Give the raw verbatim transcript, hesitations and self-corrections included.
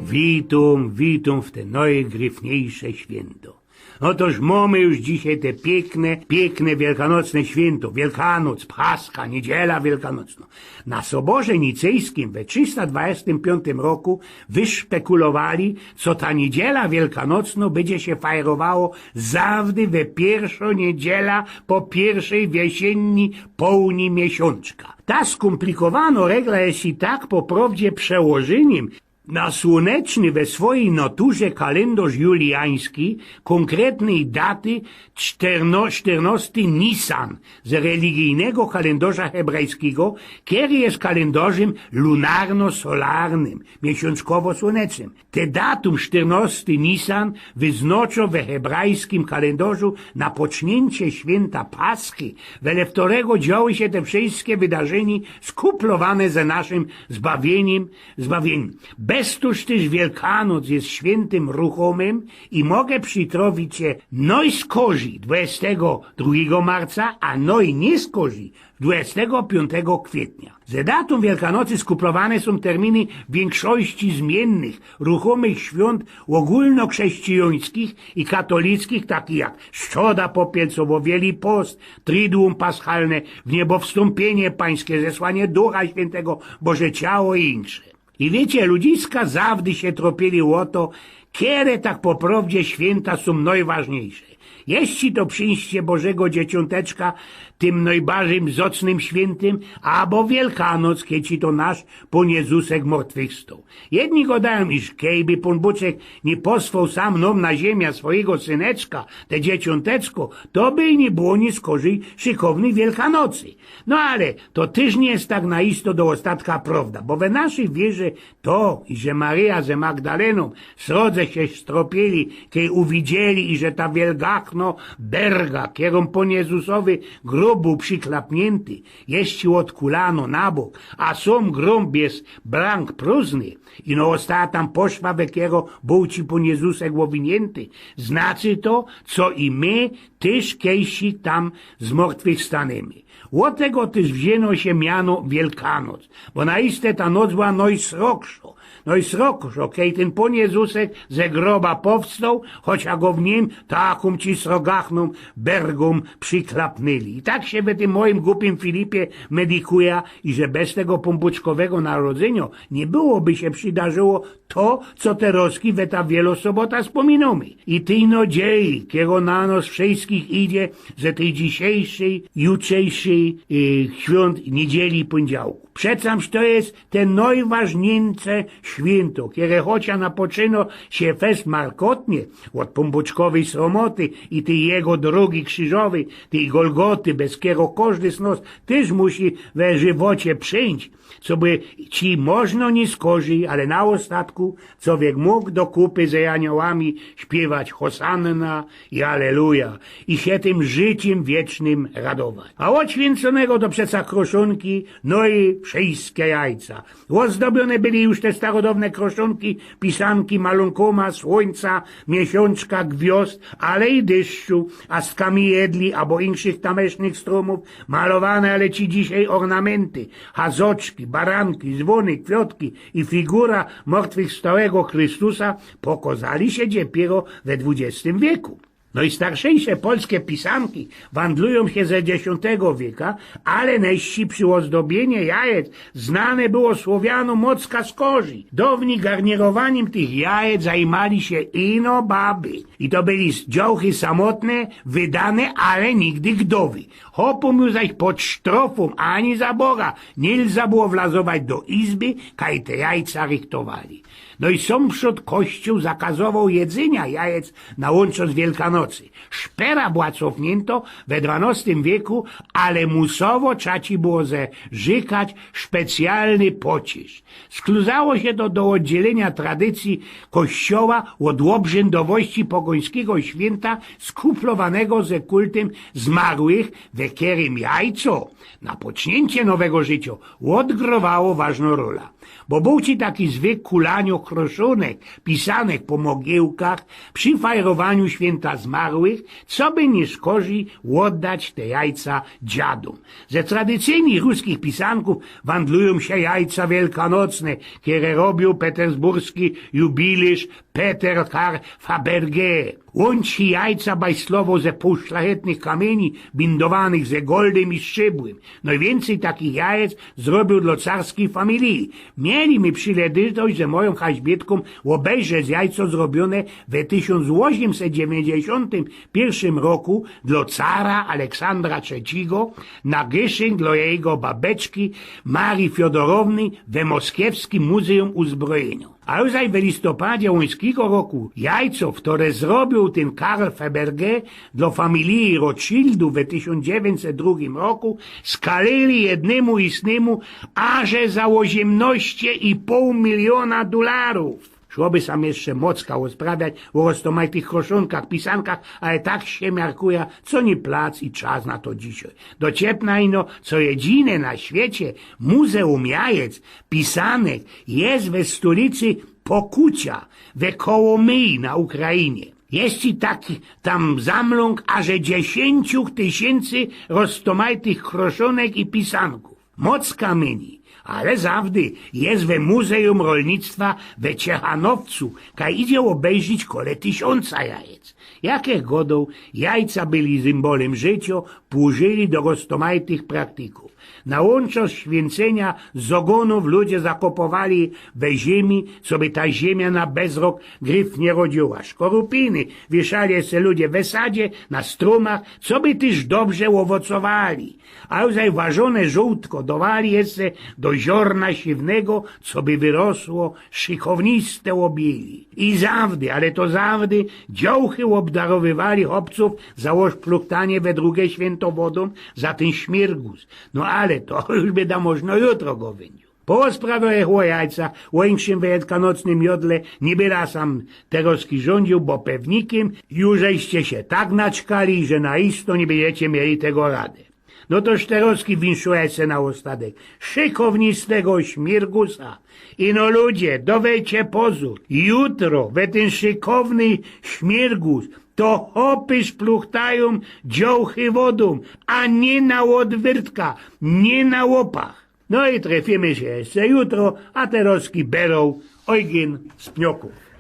Witōm, witōm w te nojgryfniyjsze świynto. Ôtoż mōmy już dzisiej te piykne, piykne wielkanocne świynto. Wielkanoc, Paska, Niydziela Wielkanocno. Na Soborze Nicyjskim we trzysta dwadzieścia piōntym roku wyszpekulowali, co ta Niydziela Wielkanocno bydzie sie fajrowało zawdy we piyrszõ niydziela po piyrszej wiesiynnyj połni miesiōnczka. Ta skōmplikowano regla je i tak po prowdzie przełożyniym na słōneczny we swojij naturze kalyndŏrz julijański, kōnkretnyj daty sztyrno-, sztyrnŏsty Nisan z religijnego kalyndŏrza hebrajskigo, kery je kalyndŏrzym lunarno-solarnym, miesiōnczkowo-słōnecznym. Te datōm sztyrnŏsty Nisan wyznŏczŏ we hebrajskim kalyndŏrzu na poczniyncie świynta Paschy, wele ftorego dzioły sie te wszyjske wydarzyni skuplowane ze naszym zbawiyniym, zbawiyniym. Beztōż tyż Wielkanoc je świyntym ruchōmym i może przitrofić sie nojskorzij dwadzieścia drugigo marca, a nojniyskorzij dwadzieścia piōntego kwietnia. Ze datōm Wielkanocy skuplowane sōm terminy wiynkszości zmiynnych, ruchōmych świōnt ôgōlnokrzescijańskich i katolickich, takich jak Strzoda Popielcowo, Wielki Post, Triduum Paschalne, Wniebowstōmpiynie Pańske, Zesłanie Ducha Świyntego, Boże Ciało i insze. I wiycie, ludziska zawdy sie tropiyli ô to, kere tak po prowdzie świynta sōm nojważniyjsze. Jeźli to przińście Bożego Dzieciōnteczka tym nojbardzij zŏcnym świyntym, abo Wielkanoc, kej to nasz Pōn Jezusek zmortwychwstoł. Jedni gŏdajōm, iż kejby Pōn Bōczek niy posłał sam nōm na ziymia swojigo syneczka, te Dzieciōnteczko, to by i niy było niyskorzij szykownyj Wielkanocy. No ale to tyż niy ma tak na isto do ôstatka prowda, bo we naszyj wierze to, iże Maryja ze Magdalenōm srodze sie stropiyli, kej uwidzieli, iże ta wielgachno berga, kerōm Pōn Jezusowy grob bōł prziklapniynty, je ôdkulano na bok, a sōm grob je blank prōżny, ino ôsta tam poszwa, we kero bōł ci Pōn Jezusek ôwiniynty. Znaczy to, co i my tyż kejś tam zmortwychwstanymy. Ô tego tyż wziyno sie miano Wielkanoc, bo na iste ta noc była nojsrogszo. Nojsrogszo, kej tyn Pōn Jezusek ze groba powstoł, chocia go w nim takōm ci srogachtnōm bergōm prziklapnyli. I tak sie we tym mojim gupim Filipie medikuja, iże bez tego pōnbōczkowego narodzynio niy byłoby sie przidarzyło to, co terŏzki we ta Wielosobota spōminōmy. I tyj nadzieji, kero na nos wszyjskich idzie ze tyj dzisiejszyj, jutrzejszyj, y, świōnt niydzieli, pōndziałku. Przecież to je te nojważniyjsze świynto, kere chocia napoczyno sie fest markotnie ôd pōnbōczkowyj sromoty i tyj jego drogi krzyżowyj, tyj Golgoty, bez kero kożdy z nos tyż musi we żywocie przeńć, coby ci możno niyskorzij, ale na ôstatku, cowiek mōg do kupy ze janiołami śpiywać Hosanna i Alleluja i sie tym życiym wiecznym radować. A ôd świynconego to przeca kroszōnki, no i wszyjske jajca. Ôzdobiōne były już te starodowne kroszōnki, pisanki malōnkōma słōńca, miesiōnczka, gwiŏzd, ale i dyszczu, a z kamiydli abo inkszych tamtejszych strōmōw malowane, ale ci dzisiej ôrnamynty, hazoczki, baranki, zwōny, kwiŏtki i figura zmortwychwstałego Chrystusa pokŏzali sie dopiyro we dwudziestym wieku. Nojstarszejsze polske pisanki wandlujōm sie ze dziesiōntego wieka, ale nojstarsze prziôzdobienie jajec znane było Słowianōm mocka skorzij. Downij garnirowaniyma tych jajec zajmali sie ino baby. I to były dziołchy samotne, wydane, ale nigdy gdowy. Chopōm już zaś pod sztrofōm ani za Boga niy lza było wlazować do izby, kaj te jajca rychtowali. No i sōm przōd kościōł zakazowoł jedzynia jajec na łōnczo z Wielkanocy. Szpera była cofniyntŏ we dwanŏstym wieku, ale musowo trza ci było zerzykać specjalny pocisz. Skluzało sie to do ôddzielynio tradycyje kościoła ôd ôbrzędowości pogōńskigo świynta skuplowanego ze kultym zmarłych, we kerym jajco na poczniyncie nowego życiŏ ôdgrowało ważnõ rola. Bo bōł ci taki zwyk kulanio kroszōnek, pisanek po mogiłkach przi fajrowaniu świynta marłych, coby niy szkorzij ôddać te jajca dziadōm. Ze tradycyjnych ruskich pisankōw wandlujōm sie jajca wielkanocne, kere robiōł petersburski jubilysz Peter Karl Fabergé. Ôn ci jajca bajslowoł ze pōłszlachetnych kamiyni, bindowanych ze goldym i strzybłym. Nojwiyncyj takich jajec zrobiōł dlo carskij familije. Mieli my przileżytość ze mojōm haźbitkōm ôbejrzeć jajco zrobiōne we tysiōnc ôziymset dziewiyńćdziesiōntym piyrszym roku dlo cara Aleksandra Trzecigo na gyszynk dlo jego babeczki Marii Fiodorowny we moskiewskim Muzejōm Uzbrojeniōm. A już zaś we listopadzie ōńskigo roku jajco, kere zrobiōł tyn Karl Fabergé dlo familije Rothschildōw we tysiōnc dziewiyńćset drugim roku, skalili jednymu istnymu aże za ôziymnŏście i pōł miliōna dularōw. Szłoby sam jeszcze mocka ôsprawiać ô roztōmajtych kroszōnkach, pisankach, ale tak sie miarkuja, co niy plac i czas na to dzisiej. Dociepnã ino, co jedyne na świecie muzeum jajec pisanek je we stolicy Pokucia, we Kołōmyji na Ukrainie. Jest i taki tam zamlōnk aże dziesiyńciu tysiyncy roztōmajtych kroszōnek i pisankōw. Moc kamyni, ale zawdy je we Muzejōm Rolnictwa we Ciechanowcu, kaj idzie ôbejrzeć kole tysiōnca jajec. Jak ech godoł, jajca byli symbolym życiŏ, płużyli do roztōmajtych praktikōw. Na łōnczŏ świyncyniŏ z ôgōnōw ludzie zakopowali we ziymi, coby ta ziymiŏ na bezrok gryf niy rodziyła. Szkorupiyny wiyszali se ludzie we sadzie, na strōmach, coby tyż dobrze ôwocowali. A już zaś ôwarzōne żōłtko dŏwali jeszcze do ziorna siwnego, coby wyrosło szykowniste ôbieli. I zawdy, ale to zawdy, dziołchy ôbdarowywali chopcōw za ôszpluchtanie we drugie świynto wodōm za tyn śmyrgus. No ale to już byda możno jutro go wyniō. Po sprawie ech ô jajca, ô inkszym wielkanocnym jodle niy byda sam terŏzki rzōndziył, bo pewnikym już żeście sie tak naćkali, że na isto niy bydziecie mieli tego rady. No to terŏzki winszuja se na ôstatek szykownistego śmyrgusa. Ino ludzie, dŏwejcie pozōr. Jutro we tyn szykowny śmyrgus to chopy szpluchtajōm dziołchy wodōm, a niy na ôdwyrtka, niy na ôpach. No i trefimy sie jeszcze jutro, a terŏzki berōł Ojgyn z Pniokōw.